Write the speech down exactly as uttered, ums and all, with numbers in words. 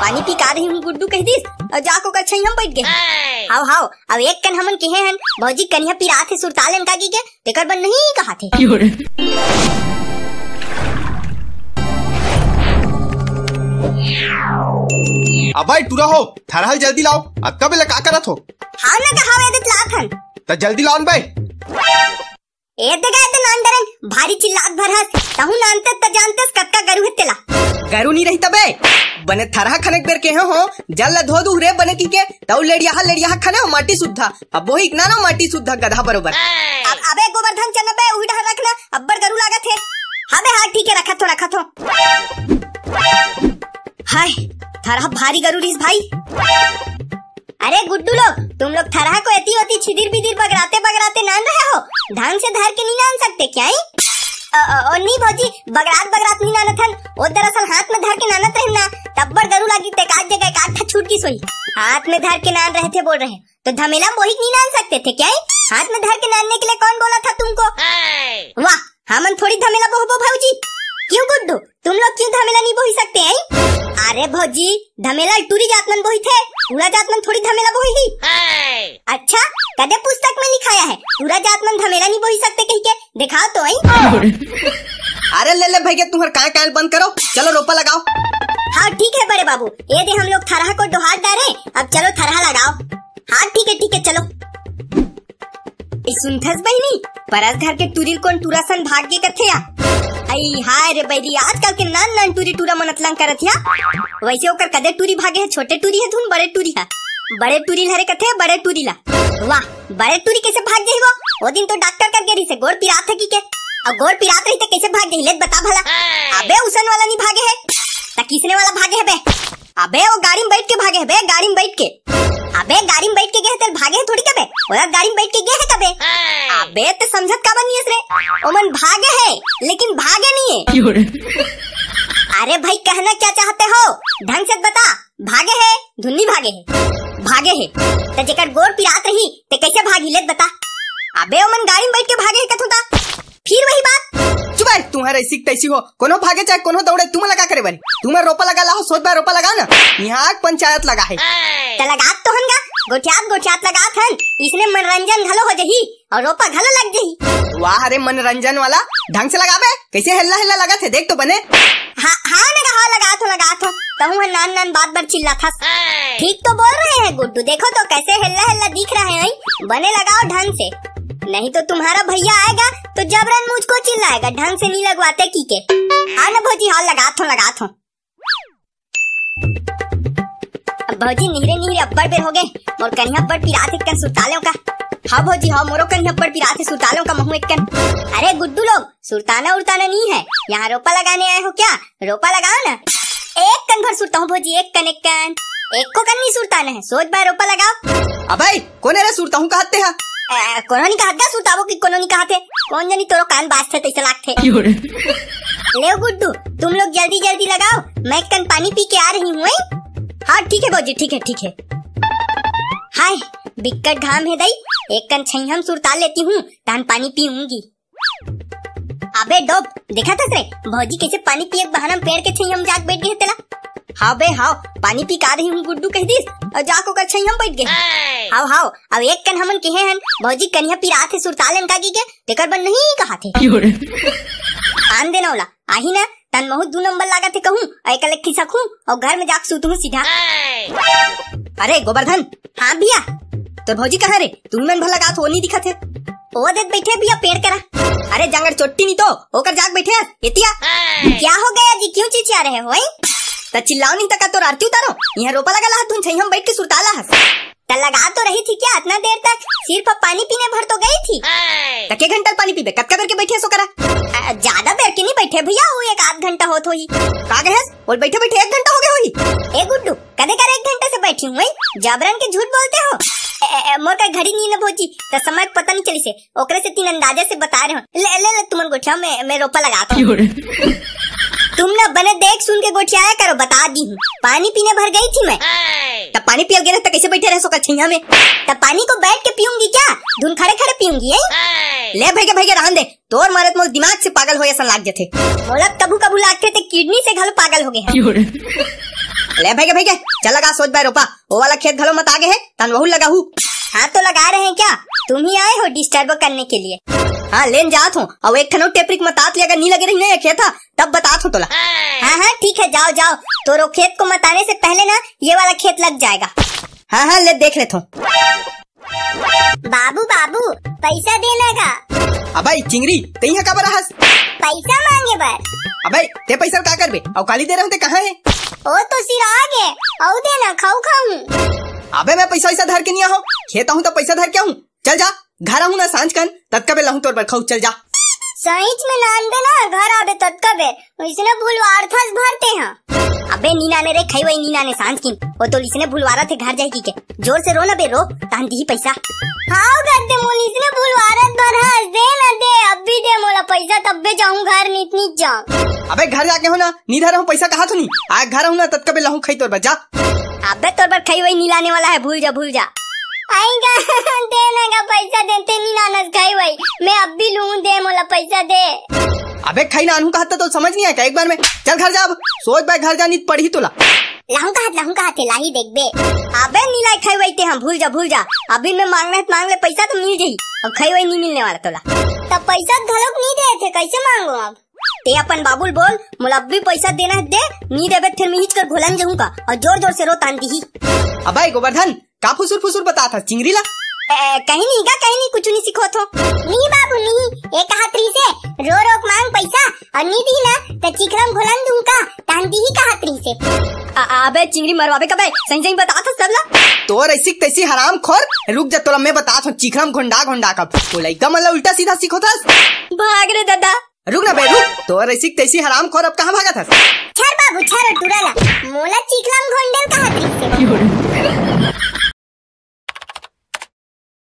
पानी पी के आ रही हूँ गुड्डू कहि दिस, अउ जाके ओकर छइहाँ म बइठ गे। हाव, हाव, अब एक कन हमन केहे हन, भौजी कनिहा पिरात हे सुरता लेन का कहिके, तेकर बर नहीं कहाथे। अबे टूरा हो, थरहा ल जल्दी लाव, अतका बेला का करत हो? हाव ना, कहाव एदे त लात हन। त जल्दी लाव न बे। ए दे गा, ए दे नान डरेन, भारी चिल्लात भर हस, तहूँ नानते त जानतेस कतका गरू हे तेला। गरू नी रही तबे, बने थरहा खने के बेर केहे हों, जल ल धो दूहू रे बने कहिके, तउ लेड़ियाहा, लेड़ियाहा खने हो माटी सुद्धा, अब वही ना ना माटी सुद्धा गधा बरोबर। अब, अबे गोबरधन चना बे, उही डहर रख ना, अब्बड़ गरू लागत हे। हाँ बे, हाँ, ठीक हे, रखत हों, रखत हों। हाय, थरहा भारी गरू रिहिस भाई। अरे गुड्डू लोग, तुम लोग थरहा को एती ओती छिदिर बिदिर बगराते बगराते नान रहे हो, ढंग से धर के नी नान सकते क्या, हैं? अ, अ, ओ नी भौजी, बगरात बगरात नी नानत हन, ओ दरअसल हाथ में धर के नानत रहेन ना, तब्बड़ गरू लागिस ते एकाध जगह एकाध ठा छूट गिस होही। हाथ में धर के नान रहे थे बोल रहे, तो धमेला म बोही के नी नान सकते थे क्या, हैं? हाथ में धर के नानने के लिए कौन बोला था तुमको? वाह, हमन थोड़ी धमेला बोहबो भौजी। क्यों गुड्डू, तुम लोग क्यों धमेला नहीं बोही सकते हैं? अरे भौजी, धमेला टूरी जात मन बोही थे, टूरा जात मन थोड़ी धमेला बोही ही। अच्छा, कदे पुस्तक में लिखाया है टूरा जात मन धमेला नहीं बोही सकते कहिके? दिखाओ तो आई। अरे ले ले भैया, तुम्हार काय काय बंद करो, चलो रोपा लगाओ। हाँ ठीक है बड़े बाबू, ये दे हम लोग थरहा को डोहार डारे, अब चलो थरहा लगाओ। हाँ ठीक है, ठीक है, चलो। ए, सुनथस बहिनी, परस घर के टूरी ल कोन टूरा सन भाग गे कथे या? अई हाय रे बैरी, आजकल के नान नान टूरी टूरा मन अतलंग करत या। वैसे ओकर कदे टूरी भागे हे, छोटे टूरी हे धुन बड़े टूरी हे। बड़े टूरी ल हरे कथे, बड़े टूरी ला। वाह, बड़े टूरी कैसे भाग जाही वो? ओ दिन तो डॉक्टर कर गे रहिसे, गोड़ पिरात हे कहिके। अउ गोड़ पिरात रही त कैसे भाग जाही, ले त बता भला। अबे उसन वाला नी भागे हे, त किसने वाला भागे हे बे? अबे वो गाड़ी में बैठ के भागे हे बे, गाड़ी में बैठ के। अबे गाड़ी में बैठ के गे हे, तेल भागे हे थोड़ी कबे, ओला गाड़ी में बैठ के गे हे कबे। अबे ते समझत काबर नी हस रे, ओमन भागे हे, लेकिन भागे नी हे। अरे भाई, कहना क्या चाहते हो, ढंग से बता। भागे हे, धुन नी भागे हे, भागे हे। त जेकर गोड़ पिरात रही, ते कैसे भागी, ले त बता। अबे ओमन गाड़ी में बैठ के भागे हे कथों ता। फिर वही बात। चुप हे, तुम्हारे ऐसी तैसी हो, कोनो भागे चाहे कोनो दौड़े, तुम लगा करे बने। तुम रोपा लगा लाहो, सोच बाय रोपा लगा ना, यहाँ आग पंचायत लगा हे। त लगात तो हन गा, गोठियात गोठियात लगात हन, इसने मनोरंजन घलो हो जही अउ रोपा घलो लग जही। वाह रे मनोरंजन वाला, ढंग से लगाबे, कैसे हेल्ला हेल्ला लगत हे, देख तो बने। हाँ, हाँ ना गा, हाँ लगात हों, लगात हों, तहूँ ह नान नान बात बर चिल्लाथस। ठीक तो बोल रहे हैं गुड्डू, देखो तो कैसे हेल्ला हेल्ला दिख रहे हैं, बने लगाओ ढंग से। नहीं तो तुम्हारा भैया आएगा तो जबरन मुझको चिल्लाएगा, ढंग से नहीं लगवाते कहिके। हाँ ना भौजी, हाँ लगात हों, लगात हों। अब भौजी निहरे निहरे अब्बड़ बेर हो गे, मोर कनिहा अब्बड़ पिरात हे, एक कन सुरता लेंव का। हाँ भौजी, हाँ मोरो कनिहा अब्बड़ पिरात हे, सुरता लेंव का महूँ एक कन। अरे गुड्डू लोग, सुरताना उरताना नहीं है, यहाँ रोपा लगाने आए हो क्या? रोपा लगाओ ना। एक कन भर सुरता हूँ भौजी, एक कन, एक कन। एको कन नहीं सुरताना है, सोच बाय रोपा लगाओ। अबे कोन ए रे सुरता हूँ कहत हे हा? ए, कोनो नी कहत गा, सुरताबो कि कोनो नी कहत हे। कोन जनी तोरो कान बाजथे तैसे लागथे। लेव गुड्डू, तुम लोग जल्दी जल्दी लगाओ, मैं एक कन पानी पी के आ रही हूँ, हैं? हाँ ठीक है भौजी, ठीक है, ठीक है। हाय, बिक्कट घाम हे दई, एक कन छइहाँ म सुरता लेती हूँ, तहन पानी पीऊंगी। अबे डोब, देखत हस रे, भौजी कैसे पानी पिए के बहाना म पेड़ के छइहाँ म जाके बैठ गे हे तेला। हाव बे, हाव, पानी पी के आ रही हूँ गुड्डू कहि दिस, अउ जाके ओकर छइहाँ म बैठ गे हे। हाव, हाव, अब एक कन हमन केहे हन, भौजी कनिहा पिरात हे सुरता लेन का कहिके, तेकर बर नहीं कहाथे। आन देना ओला, आही ना, तहन महूँ दू नंबर लागत हे कहूँ, अउ एकर ले खिसकहूँ, अउ घर में जाके सूतहूँ सीधा। अरे गोबरधन। हाँ भैया। तोर भौजी कहाँ रे? तुमन भला लगात हो, नहीं दिखत हे। ओ देख बैठे भैया पेड़ करा। अरे जांगर चोट्टी नहीं तो, ओकर जाके बैठे हस, एतिया। क्या हो गया जी, क्यों चिचिया रहे हो, हैं? त चिल्लाओ नहीं त का तोर आरती उतारो? यहाँ रोपा लगा लाहत, धुन छइहाँ म बैठ के सुरता लाहस। त लगा तो रही थी क्या इतना देर तक? सिर्फ पानी पीने भर तो गई थी। त के घंटा ल पानी पीबे? कतका बेर के बैठे हस ओकरा? अ, ज्यादा बेर के नहीं बैठे भैया, वो एक आध घंटा होत होही। का कहेस? बोल, बैठे बैठे एक घंटा हो गया होही। ए गुड्डू, कदे कर एक घंटा से बैठी हूँ, हैं? जबरन के झूठ बोलते हो। ए, ए, ए, मोर का घड़ी नहीं न भौजी, त समय पता नहीं चलिस हे, ओकरे से तीन अंदाजा से बता रहे हो। ले, ले, ले, तुमन गोठिया में, में रोपा लगात हो। तुम ना बने देख सुन के गोठियाया करो, बता दी हूँ। पानी पीने भर गई थी मैं। त पानी पियल गे रहे त कैसे बैठे रहे ओकर छइहाँ में? त पानी को बैठ के पीऊंगी क्या? धुन खड़े खड़े पीऊंगी, हैं? ले भैया, भैया, रहन दे। तोर मारे त मोर दिमाग से पागल होए असन लाग जथे। मोला कभू कभू लागथे ते किडनी से घलो पागल हो गे हे। ले भइगे, भइगे, चल लगा सोज बाय रोपा। वो वाला खेत घलो मता गे हे, तहन वहू लगाहू। हाँ, तो लगा रहे हैं क्या? तुम ही आए हो डिस्टर्ब करने के लिए। हाँ, लेन जात हूँ। अउ एक ठन अउ टेपरी के मतात ले, अगर नी लगे रही ना ये खेत हा, तब बतात हूँ तोला। हाँ, हाँ, ठीक है, जाओ, जाओ। तोरो खेत को मताने से पहले ना ये वाला खेत लग जाएगा। हाँ, हाँ, ले देख लेत हूँ। बाबू, बाबू, पैसा देना का? अबे चिंगरी, तइहा काबर आहस? पैसा मांगे बर। अबे, ते पैसा का करबे? अउ काली दे रहे हो, ते कहाँ है? ओ तो सिरा गे, अउ देना, खाऊ खाऊ। अबे, मैं पैसा वैसा धर के नी आहूँ, खेत आहूँ तो पैसा धर के आहूँ। चल जा, घर आहूँ ना सांझ कन, ततका बेर लाहूँ तोर बर खाऊ, चल जा। सहीच में नानबे ना, घर आबे ततका बेर, इसने भुलवारथस भर ते हा। अबे नीना ने रे, खई वही नीना ने सांझ किन, वो तो इसने भुलवारत हे घर जाए की के। जोर से रो ना बे, रो, तहन दिही पैसा। हाँ, गद्दे मोल इसने भुलवारत भर हस, दे ना दे, अब भी दे मोला पैसा, तब्बे जाहूँ घर, नित नित जाहूँ। अबे घर जाके हो ना, नी धरे हो पैसा, कहा तो नी, आ घर आहूँ ना, ततका बेर लाहूँ खई तोर बर, जा। अबे तोर बर खई वही नी लाने वाला है, भूल जा, भूल जा। आएगा, देना का पैसा देते नी नानस खई वही, मैं अब भी लूँ, दे मोला पैसा दे। अबे खई नानहूँ कहत तो समझ नी आय का एक बार में? चल घर जा अब, सोज बाय घर जा, नित पड़ही तोला। लाहूँ कहत, लाहूँ कहत हे, लाही देखबे। अबे नी लाय खई वही ते हा, भूल जा, भूल जा। अभी मैं मांगना है, मांग ले पैसा तो मिल जाही, अउ खई वही नी मिलने वाला तोला। तब पैसा घलोक नी दे थे, कैसे मांगो अब? ते अपन बाबू ल बोल, मोला अभी पैसा देना है दे, नी देबे त फिर मैं इहिच कर घोलन जाहूँ का, अउ जोर जोर से रो तहन दिही। अबे गोवर्धन, का फुसुर फुसुर बतात हस चिंगरी ला? ए, कहीं नी गा, कहीं नी, कुछ नी सिखोत हो। नी बाबू नी, ए कहत रहिसे, रो रो के मांग पैसा, अउ नी दिही ना, त चिखला म घोलन दूं का, तहन दिही कहत रहिसे। आ, अबे चिंगरी मरवाबे कबे, सही सही बतात हस सब ला। तोर ऐसी तैसी हरामखोर, रुक जा, तोला मैं बतात हूँ, चिखला म घोंडा घोंडा कब। वो लइका मन ला उल्टा सीधा सिखोथस। भाग रे दादा। रुक ना बे, रुक। तोर ऐसी तैसी हरामखोर, अब कहाँ भागत हस? छर बाबू, छर ओ टूरा ला। मोला चिखला म घोंडेल कहत रहिसे।